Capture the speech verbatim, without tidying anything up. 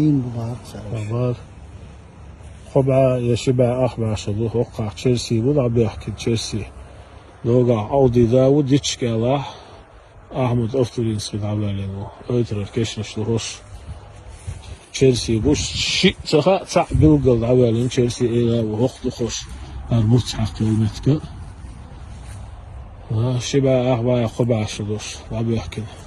Ин бу бахьарца. Хабар. Кхо бӀаь я ши бӀаь ах бӀаь шу ду, хӀокхахь Челси бу дӀабоьхкина, Челси. Догахь Ауди да ву, дичка ялахь, Ахмад Автуринский дӀаваьллина ву. Ойтарара кешнаш ду хӀорш. Челси бу, шиъ ца хаьа, цхьаъ билггал дӀаваьллина Челси эла ву, хӀокху ду хӀорш. ХӀара мурц хьакха йолу меттиг. А, ши бӀаь ах бӀаь я кхо бӀаь шу долуш, дӀабоьхкина.